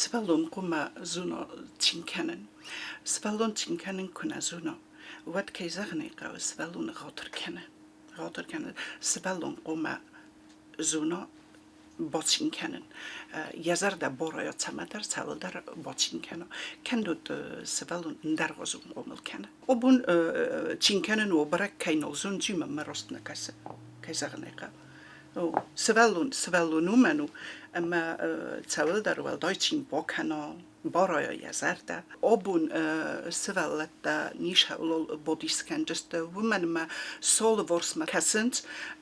Сывӕллон хъуамӕ зона цин кӕнын. Сывӕллон цин кӕнын куы нӕ зона, уӕд, кӕй зӕгъын ӕй хъӕуы, сывӕллон хатыр кӕны. Хатыр кӕны. Сывӕллон хъуамӕ зона бацин кӕнын. Йӕ зӕрдӕ барайа цӕмӕдӕр, цӕуылдӕр бацин кӕна. Кӕннод сывӕллон ӕндӕргъуызон хъомыл кӕны. Абон цин кӕнын у бӕрӕг кӕй нал зондзы, мӕнмӕ раст нӕ кӕсы, кӕй зӕгъын ӕй хъӕуы. Сывӕллон сывӕллон уымӕн у, ӕмӕ цӕуылдӕр уӕлдай цин бакӕна, барайа йӕ зӕрдӕ. Абон сывӕллӕттӕ нисӕуыл бодискӕнджысты, уымӕн ӕмӕ Солыворсмӕ кӕсынц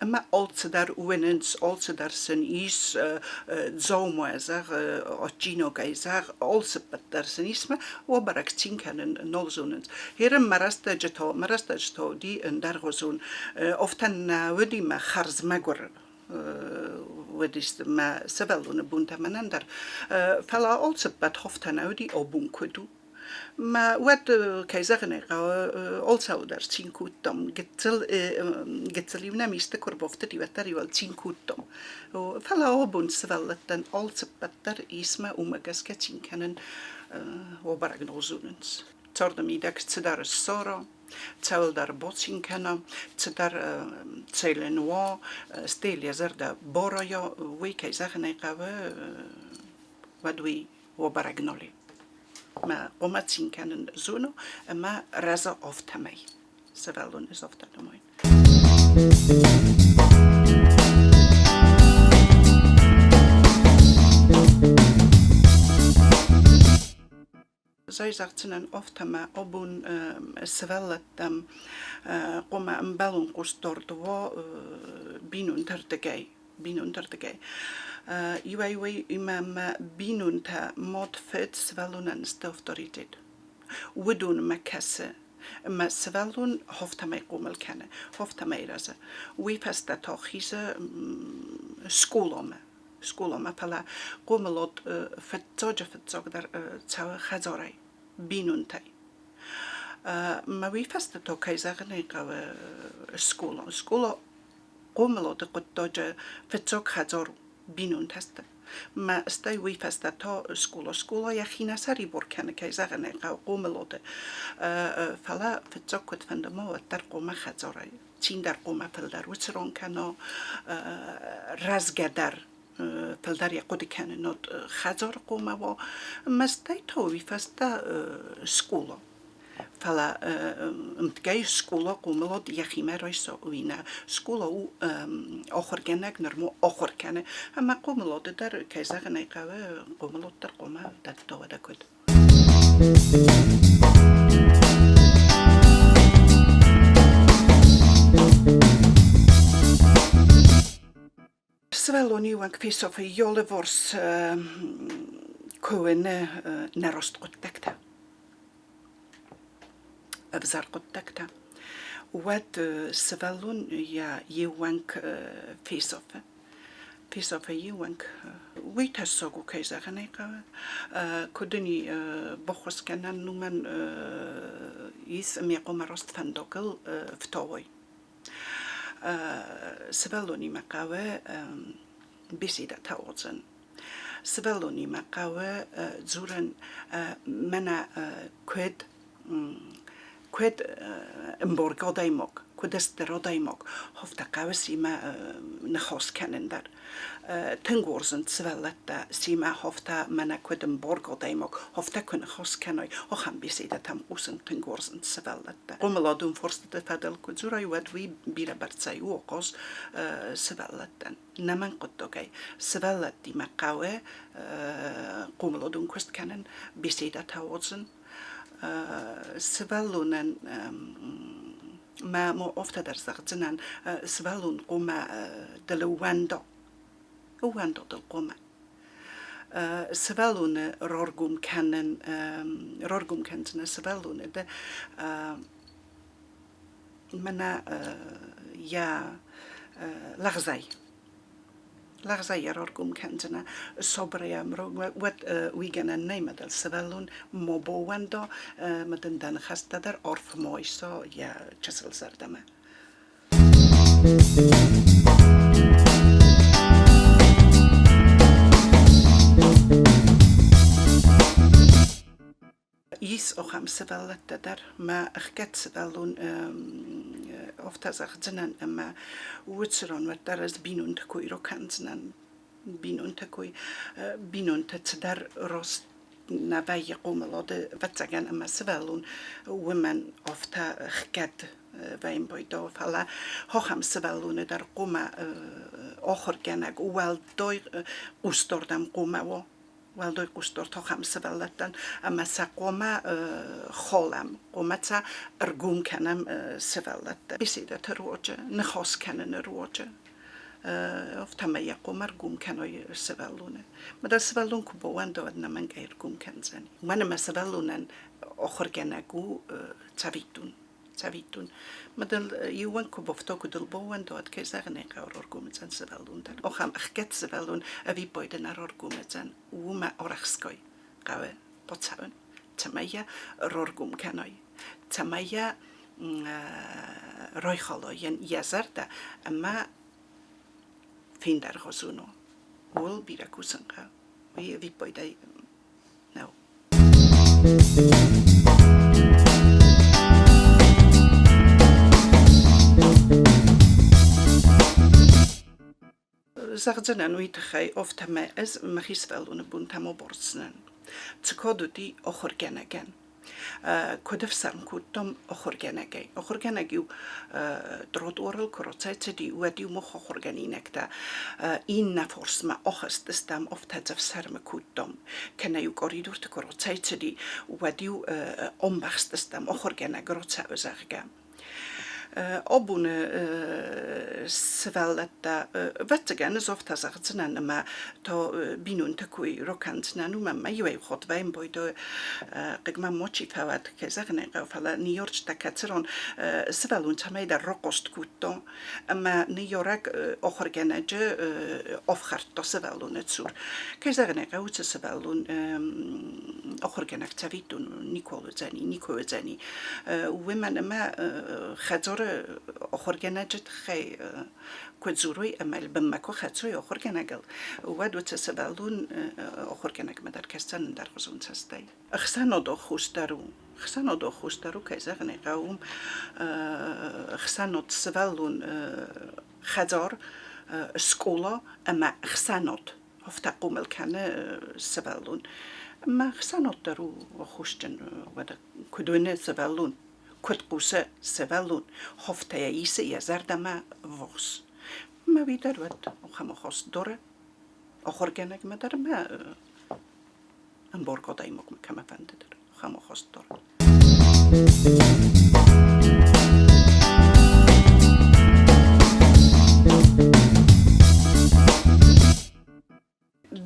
ӕмӕ алцыдӕр уынынц, алцыдӕр сын ис, дзаумайӕ зӕгъ, адджинагӕй зӕгъ, алцыппӕт дӕр сын ис ӕмӕ уабӕрӕг цин кӕнын нал зонынц. Херы мӕ рӕстӕджы та, мӕ рӕстӕджы та уыди ӕндӕргъуызон. Афтӕ нӕ уыди мӕ хӕрзмӕгуыр уыдысты мӕ сывӕллоны бонтӕ мӕнӕн дӕр. Фӕлӕ алцыппӕт афтӕ нӕ уыди, абон куыд у. Мӕ уӕд, кӕй зӕгъын ӕй хъӕуы, алцӕуылдӕр цин кодтам. Гыццыл, гыццыл-иу нӕм исты куы ӕрбафтыди, уӕддӕр-иу ыл цин кодтам. Фӕлӕ абон сывӕллӕттӕн алцыппӕт дӕр ис мӕ уымӕ гӕсгӕ цин кӕнын уабӕрӕг нал зонынц. Царды мидӕг цыдӕр ссара, цӕуылдӕр бацин кӕна, цыдӕр целен уа, стӕй йӕ зӕрдӕ барайа, уый, кӕй зӕгъын ӕй хъӕуы, уӕд уый уабӕрӕг нал и. Мӕ хъуамӕ цин кӕнын зону ӕмӕ рӕза афтӕмӕй. Сывӕллон ӕз афтӕ нымайын. Зӕй зӕгъдзынӕн афтӕ абон сывӕллӕттӕм хъуамӕ ӕмбӕлон хъусдард уа бинонтӕрдыгӕй. Бинонтӕрдыгӕй. Иуӕй-иуӕй имӕ бинонтӕ мад, фыд сывӕллонӕн сты авторитет. Уыдонмӕ кӕсы ӕмӕ сывӕллон афтӕмӕй хъомыл кӕны, афтӕмӕй рӕзы. Уый фӕстӕ та хизы скъоламӕ. Скъоламӕ, фӕлӕ хъомылад фыццаджы-фыццагдӕр цӕуы хӕдзарӕй, бинонтӕй. Мӕ уый фӕстӕ та, кӕй зӕгъын ӕй хъӕуы, скъола. Скъола хъомылады хъуыддаджы фыццаг хӕдзар у, бинонтӕ сты. Мӕ стӕй уый фӕстӕ та скъола. Скъола йӕхи нӕ сӕрибар кӕны, кӕй зӕгъын ӕй хъӕуы, хъомылады. Фӕлӕ фыццаг куыдфӕнды ма уӕддӕр хъуамӕ хӕдзарӕй цин дӕр хъуамӕ фылдӕр уыцы ран кӕна, рӕзгӕ дӕр фылдӕр йӕ хъуыды кӕнынад хӕдзары хъуамӕ уа. Ӕмӕ стӕй та уый фӕстӕ скъола. Фӕлӕ ӕмткӕй скъола хъомылад йӕхимӕ райса, уый нӕ. Скъола у ахуыргӕнӕг, нырма ахуыр кӕны. Ӕмӕ хъомылады дӕр, кӕй зӕгъын ӕй хъӕуы, хъомылад дӕр хъуамӕ дӕтта уӕдӕ куыд. Сывӕллон иуӕнг фесӕфы йолыворс куыны нӕрост хъуыддӕгтӕ, ӕвзӕр хъуыддӕгтӕ, уӕд сывӕллон йӕ иуӕнг фесӕфы. Фесӕфы иуӕнг. Уый тӕссаг у, кӕй зӕгъын ӕй хъӕуы. Куыд ын и баххуыс кӕнӕн, уымӕн ис ӕмӕ хъуамӕ раст фӕндагыл фтауой. Сывӕллонимӕ хъӕуы беседӕтӕ уадзын. Сывӕллонимӕ хъӕуы дзурын мӕнӕ куыд куыд ӕмбаргӕ адӕймаг, куыд стыр адӕймаг, афтӕ хъӕуы семӕ ныхас кӕнын дӕр. Тынг уарзынц сывӕллӕттӕ семӕ афтӕ мӕнӕ куыд ӕмбаргӕ адӕймаг, афтӕ куы ныхас кӕной, ахӕм беседӕтӕм хъусын тынг уарзынц сывӕллӕттӕ. Хъомыладон фарстыты фӕдыл куы дзурай, уӕд уый бирӕбӕрцӕй у ахъаз сывӕллӕттӕн. Нӕмӕнг хъуыддагӕй сывӕллӕттимӕ хъӕуы хъомыладон куыст кӕнын, беседӕтӕ уадзын. Сывӕллонӕн мӕ мо афтӕ дӕр зӕгъдзынӕн, сывӕллон хъуамӕ дыл ӕууӕнда, ӕууӕнда дыл хъуамӕ. Сывӕллоны раргом кӕнын, раргом кӕндзынӕ сывӕллоны ды мӕнӕ йӕ лӕгъзӕй. Лӕгъзӕй йӕ раргом кӕндзынӕ, сабырӕй уӕд уый гӕнӕн нӕй, мадӕл сывӕллон ма баууӕнда ӕмӕ дын дӕ ныхӕстӕ дӕр арф ма айса йӕ чысыл зӕрдӕмӕ. Ис ахӕм сывӕллӕттӕ дӕр, мӕ ӕхгӕд сывӕллон афтӕ зӕгъдзынӕн, ӕмӕ уыцы ран уӕддӕр ӕз бинонты кой ракӕндзынӕн. Бинонтӕ кой, бинонтӕ цыдӕр раст нӕ вӕййы хъомылады, ӕвӕццӕгӕн, ӕмӕ сывӕллон уымӕн афтӕ хгӕд вӕййын байдайы, фӕлӕ ахӕм сывӕллоны дӕр хъуамӕ ахуыргӕнӕг уӕлдай хъусдардӕм хъуамӕ уа. Уӕлдай хъусдард ахӕм сывӕллӕттӕн ӕмӕ сӕ хъуамӕ халӕм, хъуамӕ сӕ ӕргом кӕнӕм сывӕллӕтты беседӕты руаджы, ныхас кӕныны руаджы. Афтӕмӕй йӕ хъуамӕ ӕргом кӕной сывӕллоны. Мадӕ сывӕллон куы бауӕнда, уӕд ӕнӕмӕнгӕй ӕргом кӕндзӕни. Уымӕн ӕмӕ сывӕллонӕн ахуыргӕнӕг у цӕвиттон. Цӕвиттон, мадӕл иуӕн куы бафта, куы дыл баууӕнда, уӕд, кӕй зӕгъын ӕй хъӕуы, раргомдзӕн сывӕллон дӕр. Ахӕм ӕхгӕд сывӕллон ӕвиппайды нӕ раргомдзӕн, уымӕ арӕхстгай хъӕуы бацӕуын, цӕмӕй йӕ раргом кӕнай, цӕмӕй йӕ райхала йӕ зӕрдӕ ӕмӕ фендӕргъуызон у. Ууыл бирӕ кусын хъӕуы. Уый ӕвиппайдӕй нӕу. Зӕгъдзынӕн уый тыххӕй, афтӕмӕй ӕз мӕхи сывӕллоны бонтӕм абардзынӕн. Цы кад уыди ахуыргӕнӕгӕн? Куыд ӕфсӕрм кодтам ахуыргӕнӕгӕй? Ахуыргӕнӕг-иу тротуарыл куы рацӕйцыди, уӕд-иу мах ахуыргӕнинӕгтӕ иннӕ фарсмӕ ахызтыстӕм, афтӕ дзы ӕфсӕрмы кодтам. Кӕнӕ-иу коридорты куы рацӕйцыди, уӕд-иу ӕмбӕхстыстӕм, ахуыргӕнӕг рацӕуы, зӕгъгӕ. Абоны сывӕллӕттӕ, ӕвӕццӕгӕн, ӕз афтӕ зӕгъдзынӕн, ӕмӕ та бинонтӕ кой ракӕндзынӕн, уымӕн ӕмӕ иуӕй хатт вӕййын байдайы, хъыг мӕм мачи фӕуӕд, кӕй зӕгъын ӕй хъӕуы, фӕлӕ ныййарджытӕ кӕцыран сывӕллон цӕмӕйдӕр рахъаст кодта, ӕмӕ ныййарӕг ахуыргӕнӕджы ӕфхӕрдта сывӕллоны цур. Кӕй зӕгъын ӕй хъӕуы, уыцы сывӕллон ахуыргӕнӕг цӕвиттон никуал уыдзӕни, никуы уыдзӕни. Уымӕн ӕмӕ хӕдзары ахуыргӕнӕджы тыххӕй куы дзурой ӕмӕ бынмӕ куы хӕцой ахуыргӕнӕгыл, уӕд уыцы сывӕллон ахуыргӕнӕгмӕ дӕр кӕсдзӕн ӕндӕргъуызон цӕстӕй. Ӕхсӕнадон хос дӕр у. Ӕхсӕнадон хос дӕр у, кӕй зӕгъын ӕй хъӕуы, ӕхсӕнад сывӕллон хӕдзар, скъола ӕмӕ ӕхсӕнад афтӕ хъомыл кӕны сывӕллон. Ӕмӕ ӕхсӕнад дӕр у аххосджын, уӕдӕ куыд уыны сывӕллон, куыд хъусы сывӕллон, афтӕ йӕ исы йӕ зӕрдӕмӕ ввахс. Ӕмӕ уый дӕр уӕд ахӕм ахаст дары ахуыргӕнӕгмӕ дӕр ӕмӕ ӕмбаргӕ адӕймагмӕ кӕмӕ фӕнды дӕр, ахӕм ахаст дары.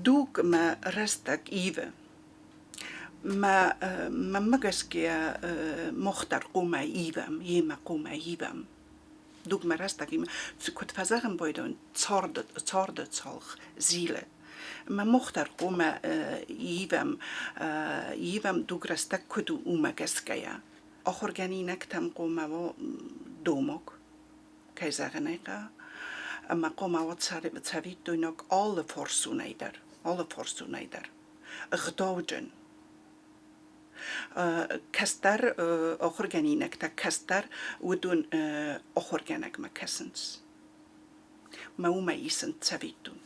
Дуг мӕ рӕстӕг ивы. Мӕ мӕнмӕ гӕсгӕ мах дӕр хъуамӕ ивӕм, йемӕ хъуамӕ ивӕм. Дуг мӕ рӕстӕг ивы. Куыд фӕзӕгъын байдайон, царды, царды цалх зилы. Мӕ мах дӕр хъуамӕ ивӕм, ивӕм дуг рӕстӕг куыд у, уымӕ гӕсгӕйӕ. Ахуыргӕнинӕгтӕм хъуамӕ уа домаг, кӕй зӕгъын ӕй хъӕуы, ӕмӕ хъуамӕ уа цӕвиттойнаг алы фарсонӕй дӕр, алы фарсонӕй дӕр. Ӕгъдауджын. Кӕстӕр ахуыргӕнинӕгтӕ кӕстӕр уыдон ахуыргӕнӕгмӕ кӕсынц. Мӕ уымӕй исын цӕвиттон.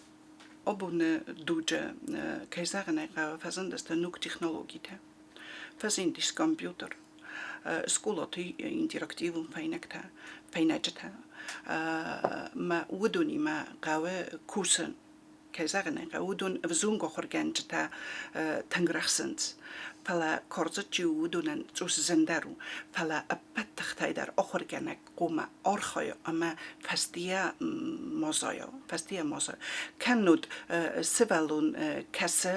Абоны дуджы, кӕй зӕгъын ӕй хъӕуы, фӕзындысты ног технологитӕ. Фӕзындис компьютер, скъолаты интерактивон фӕйнӕгтӕ, фӕйнӕджытӕ. Мӕ уыдонимӕ хъӕуы кусын. Кӕй зӕгъын ӕй хъӕуы, уыдон ӕвзонг ахуыргӕнджытӕ тынг рӕхсынц. Фӕлӕ кардзыд чи у, уыдонӕн цъус зындӕр у. Фӕлӕ ӕппӕт тыхтӕй дӕр ахуыргӕнӕг хъуамӕ архайа ӕмӕ фӕстийӕ ма зайа, фӕстийӕ ма зайа. Кӕннод сывӕллон кӕсы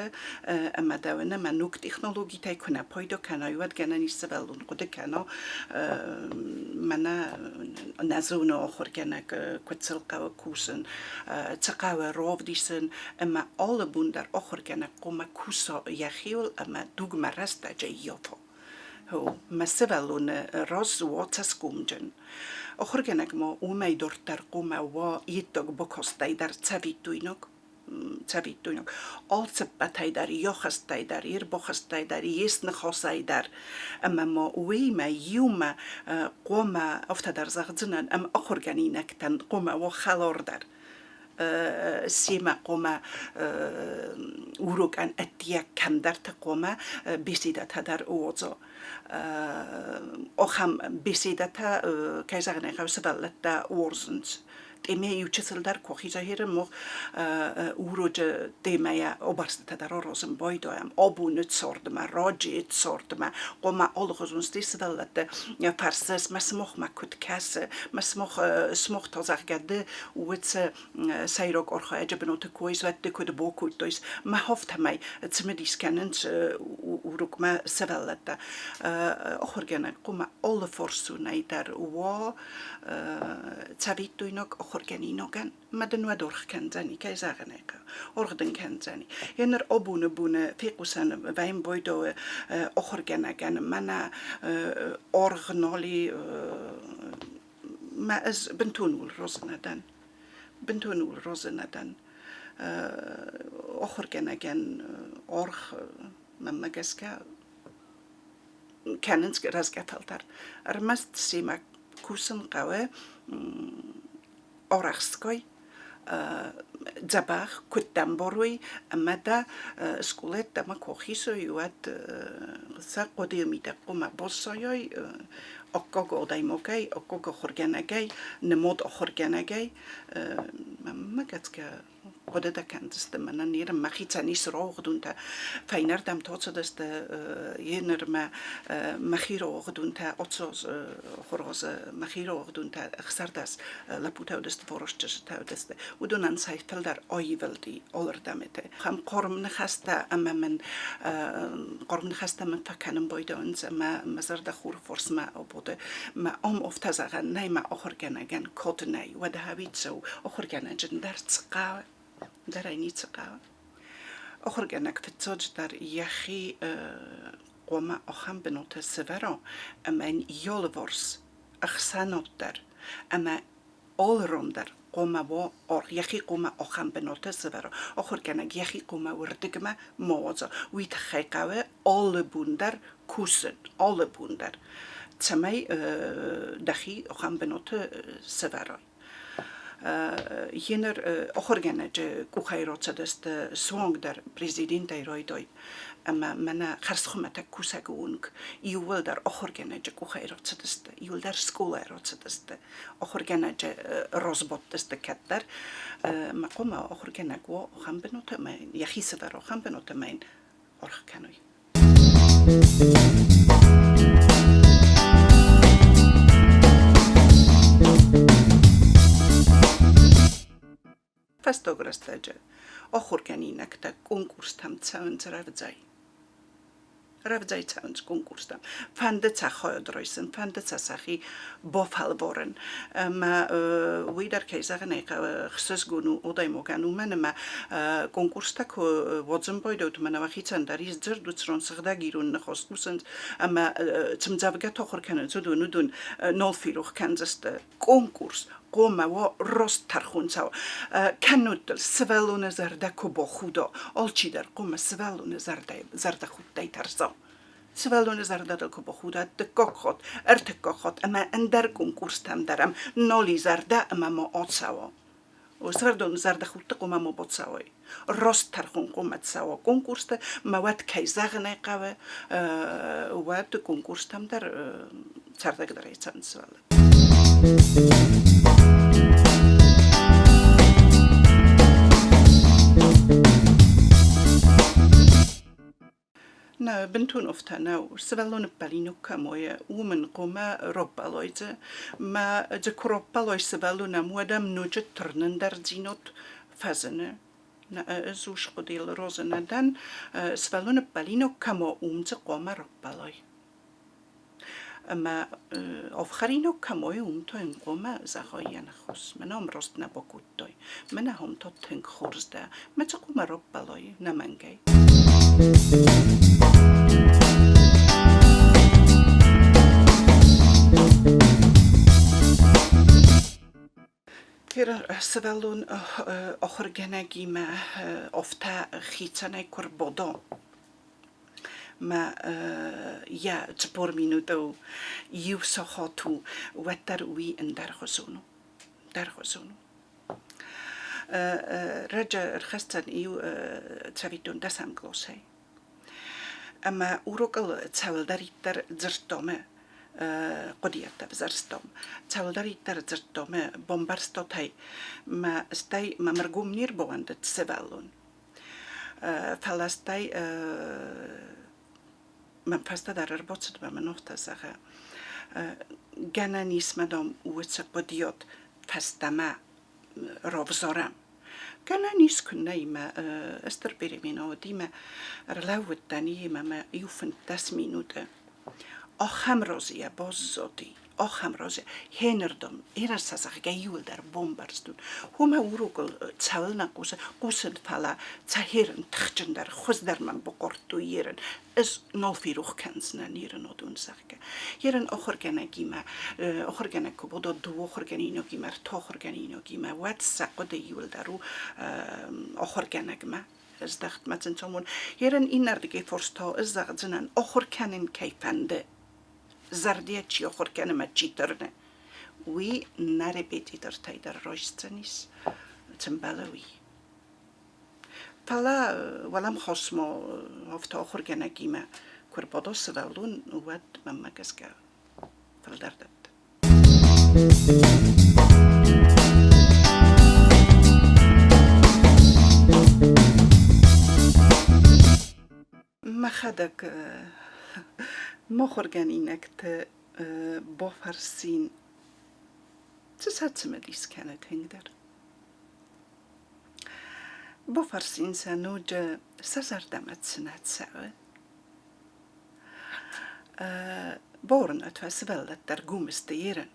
ӕмӕ дӕуӕн ӕмӕ ног технологитӕй куы нӕ пайда кӕнай, уӕд гӕнӕн ис сывӕллон хъуыды кӕна, мӕнӕ нӕ зоны ахуыргӕнӕг, куыд сыл хъӕуы кусын, цы хъӕуы равдисын ӕмӕ алы бон дӕр ахуыргӕнӕг хъуамӕ куса йӕхиуыл ӕмӕ дугмӕ рӕстӕджы ӕййафа. Мӕ сывӕллоны раз уа цӕсгомджын. Ахуыргӕнӕг ма уымӕй дарддӕр хъуамӕ уа иттӕг бакастӕй дӕр цӕвиттойнаг. Цӕвиттойнаг, алцыппӕтӕй дӕр, йӕхӕстӕй дӕр, йе рбахастӕй дӕр, йе сныхасӕй дӕр. Ӕмӕ ма уыимӕ иумӕ хъуамӕ афтӕ дӕр зӕгъдзынӕн, ӕмӕ ахуыргӕнинӕгтӕн хъуамӕ уа хӕлар дӕр. Семӕ хъуамӕ урокӕн ӕддейӕ кӕмдӕрты хъуамӕ беседӕтӕ дӕр уадза. Ахӕм беседӕтӕ, кӕй зӕгъын ӕй хъӕуы, сывӕллӕттӕ уарзынц. Темӕ иу чысыл дӕр куы ахиза мох урочы темӕйӕ абарстытӕ дӕр аразын байдайӕм абоны цардмӕ, раджы цардмӕ, хъуамӕ алыхуызон стӕй сывӕллӕтты фӕрсыс, мӕ сымахмӕ куыд кӕсы, мӕ сымах, сымах та зӕгъгӕ ды уыцы сӕйраг архайӕджы бынаты кой уӕдты куыд бакодтой, мӕ афтӕмӕй цымыдис кӕнынц урокмӕ сывӕллӕттӕ. Ахуыргӕнӕг хъуамӕ алы фарсонӕй дӕр уа цӕвиттойнаг ахуыргӕнинагӕн. Мӕ дын уӕд аргъ кӕндзӕни, кӕй зӕгъын ӕй хъӕуы, аргъ дын кӕндзӕни. Еныр абоны боны фехъусӕн вӕййын байдауы ахуыргӕнӕгӕн, мӕнӕ аргъ нал и, мӕ ӕз бынтон ууыл разы нӕ дӕн. Бынтон ууыл разы нӕ дӕн. Ахуыргӕнӕгӕн аргъ, мӕнмӕ гӕсгӕ, кӕнынц рӕзгӕ фӕлтӕр. Ӕрмӕст семӕ кусын хъӕуы арӕхстгай, дзӕбӕх куыд ӕмбарой ӕмӕ дӕ скъолӕттӕмӕ куы ахизой, уӕд сӕ хъуыдыйы мидӕг хъуамӕ баззайай аккаг адӕймагӕй, аккаг ахуыргӕнӕгӕй, нымад ахуыргӕнӕгӕй. Мӕнмӕ гӕсгӕ хъуыды дӕ кӕндзысты, мӕнӕн ныр мӕхицӕн ис рауагъдонтӕ, фӕйнӕрдӕм тоцыдысты, еныр мӕ мӕхи рауагъдонтӕ, оцоз хуыргъуызы мӕхи рауагъдонтӕ 16 лӕппутӕ уыдысты, фондз чызджытӕ уыдысты. Уыдонӕн сӕ фылдӕр аивылди алырдӕмыты. Ахӕм хъарм ныхӕстӕ ӕмӕ мын хъарм ныхӕстӕ мын фӕкӕнын байдайынц ӕмӕ мӕ зӕрдӕ хуры фарсмӕ абоды. Мӕ ам афтӕ зӕгъӕн нӕй мӕ ахуыргӕнӕгӕн код нӕй, уӕдӕ хӕвицӕу ахуыргӕнӕджы дӕр цы хъӕуы, дӕр ӕй ницы хъӕуы. Ахуыргӕнӕг фыццаджыдӕр йӕхи хъуамӕ ахӕм бынаты сӕвӕра, ӕмӕ йын йӕ алыварс ӕхсӕнад дӕр ӕмӕ алы ран дӕр хъуамӕ уа аргъ, йӕхи хъуамӕ ахӕм бынаты сӕвӕра. Ахуыргӕнӕг йӕхи хъуамӕ уырдыгмӕ ма уадза. Уый тыххӕй хъӕуы алы бон дӕр кусын, алы бон дӕр, цӕмӕй дӕхи ахӕм бынаты сӕвӕрай. Еныр ахуыргӕнӕджы къухӕй рацыдысты суанг дӕр президентӕй райдай ӕмӕ мӕнӕ хӕрзхуымӕтӕг кусӕгы онг иууылдӕр ахуыргӕнӕджы къухӕй рацыдысты, иууылдӕр скъолайы рацыдысты, ахуыргӕнӕджы разбадтысты кӕддӕр. Мӕ хъуамӕ ахуыргӕнӕг уа ахӕм бынаты ӕмӕ йӕхи цыдӕр ахӕм бынаты ӕмӕ йын аргъ кӕной. Фӕстаг рӕстӕджы ахуыргӕнинӕгтӕ конкурстӕм цӕуынц рӕвдзӕй. Рӕвдзӕй цӕуынц конкурстӕм. Фӕнды сӕ хайад райсын, фӕнды сӕ сӕхи бафӕлварын. Ӕмӕ уый дӕр, кӕй зӕгъын ӕй хъӕуы, ӕхсызгон у адӕймагӕн, уымӕн ӕмӕ конкурстӕ куы уадзын байдайут, мӕнӕ уӕхицӕн дӕр ис дзырд, уыцырон сыгъдӕг ирон ныхас кусынц ӕмӕ цы мдзӕвгӕтӕ ахуыр кӕнынц, уыдон, уыдон нал ферох кӕндзысты. Конкурс хъуамӕ уа раст тӕрхон цӕуа. Кӕннод дыл сывӕллоны зӕрдӕ куы бахуда, алчидӕр хъуамӕ сывӕллоны зӕрдӕхудтӕй тӕрса. Сывӕллоны зӕрдӕ дыл куы бахуда дыккаг хатт, ӕртыккаг хатт ӕмӕ ӕндӕр конкурстӕм дӕр ӕм нал и зӕрдӕ ӕмӕ ма ацӕуа. Сывӕллоны зӕрдӕхудты хъуамӕ ма бацӕуай. Раст тӕрхон хъуамӕ цӕуа конкурсты, мӕ уӕд кӕй зӕгъын ӕй хъӕуы, уӕд конкурстӕм дӕр цӕрдӕгдӕрӕй цӕуынц сывӕллӕттӕ. Нӕ, бынтон афтӕ нӕу. Сывӕллоны ппӕлинаг кӕм уой, уым ын хъуамӕ раппӕлой дзы. Мӕ дзы куы раппӕлой сывӕллонӕн, уӕд ӕм ноджы тырнындӕрдзинад фӕзыны. Нӕ, ӕз ус хъуыдыйыл разы нӕ дӕн. Сывӕллоны ппӕлинаг кӕм уа, уым дзы хъуамӕ раппӕлой. Ӕмӕ ӕфхӕринаг кӕм уой, уым та йын хъуамӕ зӕгъай йӕ ныхас. Мӕнӕ ам раст нӕ бакодтай, мӕнӕ ам та тынг хорз дӕ, мӕ цы хъуамӕ раппӕлай нӕмӕнгӕй. Сывӕллон ахуыргӕнӕгимӕ афтӕ хицӕнӕй куы рбада, мӕ йӕ 40 минутыл иу сахат у, уӕддӕр уый ӕндӕргъуызон у. Ӕндӕргъуызон у. Раджы ӕрхӕсдзӕн иу цӕвиттон дӕсӕм къласӕй. Ӕмӕ урокыл цӕуылдӕриддӕр дзырдтам, хъуыдыйӕдтӕ ӕвзӕрстам, цӕуылдӕриддӕр дзырдтам, бамбӕрстатӕй мӕ стӕй мӕм ӕргом не рбауӕндыд сывӕллон. Фӕлӕ стӕй мӕм фӕстӕдӕр ӕрбацыд ӕмӕ мын афтӕ зӕгъы: гӕнӕн ис мӕ, дам, уыцы хъуыдыйад фӕстӕмӕ равзарӕм. Гӕнӕн ис куыннӕ имӕ стыр перемена уыд имӕ ӕрлӕууыдтӕн имӕ мӕ иу 15 минуты. Ахӕм разыйӕ баззади, ахӕм разыйӕ. Хенырдӕм, ерӕ зӕгъгӕ, иуылдӕр бамбӕрстон. Уымӕ урокыл цӕуылнӕ хъусы, хъусын, фӕлӕ цӕхерын тыхджындӕр, хуыздӕр мӕм бахъардтой ерын. Ӕз нал ферох кӕндзынӕн ерын уыдон, зӕгъгӕ. Ерын ахуыргӕнӕгимӕ, ахуыргӕнӕг куы бада дыууӕ ахуыргӕнинагимӕ, ӕртӕ ахуыргӕнинагимӕ, уӕд сӕ хъуыды иуылдӕр у ахуыргӕнӕгмӕ здӕхт мӕ цӕмон. Ерын иннӕрдыгӕй фарс та ӕз зӕгъдзынӕн, ахуыр кӕнын кӕй фӕнды, зӕрдийӕ чи ахуыр кӕны мӕ чи тырны, уый нӕ репетитортӕй дӕр райсдзӕнис, цы мбӕлы, уый. Фӕлӕ уӕлӕмхас ма афтӕ ахуыргӕнӕгимӕ куы ӕрбада сывӕллон, уӕд мӕнмӕ гӕсгӕ фылдӕр дӕтты. Мӕхӕдӕг мыхуыргӕнинӕгты бафӕрсин, цы сӕ цымыдис кӕны тынгдӕр. Бафӕрсин сӕ ноджы, сӕ зӕрдӕмӕ цы нӕ цӕуы. Бауырнӕд уӕ, сывӕллӕттӕ ӕргом сты ерын.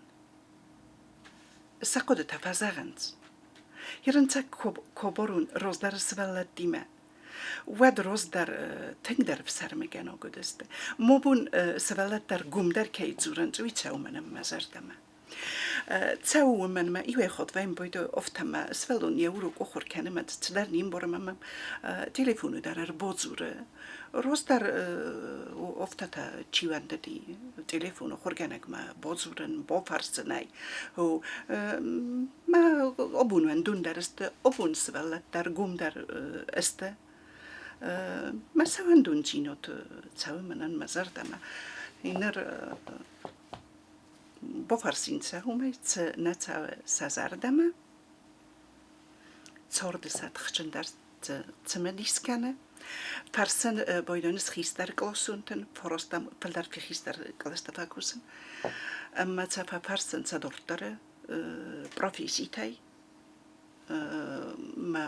Сӕ хъуыдытӕ фӕзӕгъынц. Ерын сӕ куы раздӕр сывӕллӕттимӕ, уӕд раздӕр тынгдӕр ӕфсӕрмыгӕнаг уыдысты. Мӕ бон сывӕллӕттӕ ӕргомдӕр кӕй дзурынц, уый цӕуы мӕнӕн мӕ зӕрдӕмӕ. Цӕуы уымӕн ӕмӕ иуӕй хатт вӕййы афтӕ мӕ сывӕллон йӕ урок ахуыр кӕны ӕмӕ цыдӕр не мбары ӕмӕ мӕм телефоны дӕр ӕрбадзуры. Раздӕр афтӕтӕ чи уӕндыди телефон ахуыргӕнӕгмӕ бадзурын, бафӕрсын ӕй. Мӕ абон уӕндон дӕр сты, абон сывӕллӕттӕ ӕргом дӕр сты. Мӕ сӕ уӕндондзинад цӕуы мӕнӕн мӕ зӕрдӕмӕ. Ныр бафӕрсин сӕ уымӕй, цы нӕ цӕуы сӕ зӕрдӕмӕ. Царды сӕ тыхджындӕр цымыдис кӕны. Фӕрсын бойдоныс хистӕр къласонтӕн, фарастам фылдӕр хистӕр кълӕсты фӕкусын. Ӕмӕ сӕ фӕфӕрсын сӕ дарддӕры професситӕй. Мӕ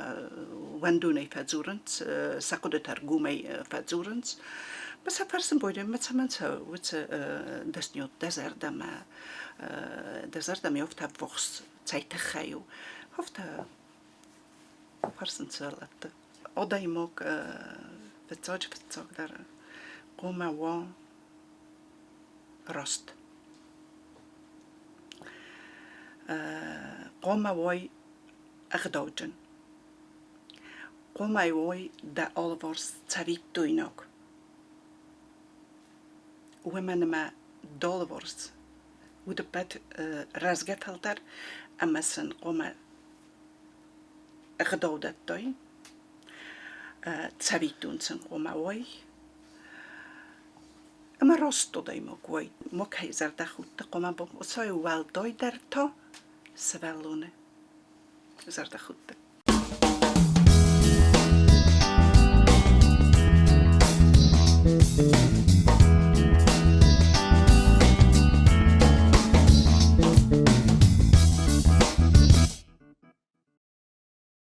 уӕндонӕй фӕдзурынц, сӕ хъуыдытӕ ӕргомӕй фӕдзурынц. Мӕ сӕ фӕрсын бойдон, мӕ цӕмӕн цӕуы дӕсниот дӕ зӕрдӕмӕ, дӕ зӕрдӕмӕ афтӕ ӕввахс цӕй тыххӕй у, афтӕ фӕрсынц сывӕллӕтты. Адӕймаг фыццаджы-фыццагдӕр хъуамӕ уа раст. Хъуамӕ уой ӕгъдауджын. Хъуамӕ уой дӕ алыварс цӕвиттойнаг. Уымӕн ӕмӕ дӕ алыварс уыдыппӕт рӕзгӕ фӕлтӕр ӕмӕ сын хъуамӕ ӕгъдау дӕттой, цӕвиттон сын хъуамӕ уой. Ӕмӕ раст адӕймаг уой, макӕй зӕрдӕхудты хъуамӕ бахъусай, уӕлдайдӕр та сывӕллоны зӕрдӕхудты.